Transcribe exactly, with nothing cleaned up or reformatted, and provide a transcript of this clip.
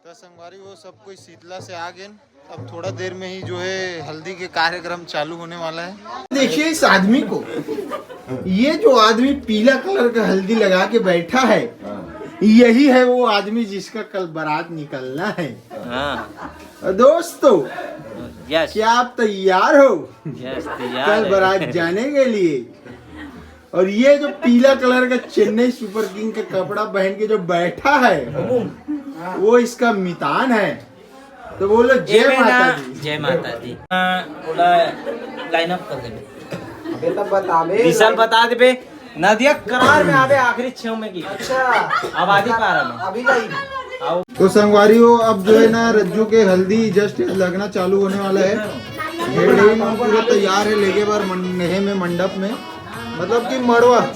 तो संगवारी हो, सब कोई शीतला से आ गए। अब थोड़ा देर में ही जो है हल्दी के कार्यक्रम चालू होने वाला है। देखिए इस आदमी को, ये जो आदमी पीला कलर का हल्दी लगा के बैठा है, यही है वो आदमी जिसका कल बारात निकलना है। हाँ। दोस्तों, यस। क्या आप तैयार हो यस, तैयार कल है। बारात जाने के लिए? और ये जो पीला कलर का चेन्नई सुपर किंग का कपड़ा पहन के जो बैठा है, वो इसका मितान है। तो बोलो जय एमे ना, माता दी। जय माता दी। हाँ, ओला लाइन अप कर देबे। अबे तब बताबे। विशाल बता देबे। नदिया करार में आबे आखिरी छेव में की। अच्छा। आबादी पारा में। अभी नहीं। आओ। तो संगवारी हो, अब जो है ना रज्जू के हल्दी जस्ट लगना चालू होने वाला है। हेडिंग पूरा तैयार है, लेके बार मन-, नेहे में मंडप में, मतलब कि मड़वा।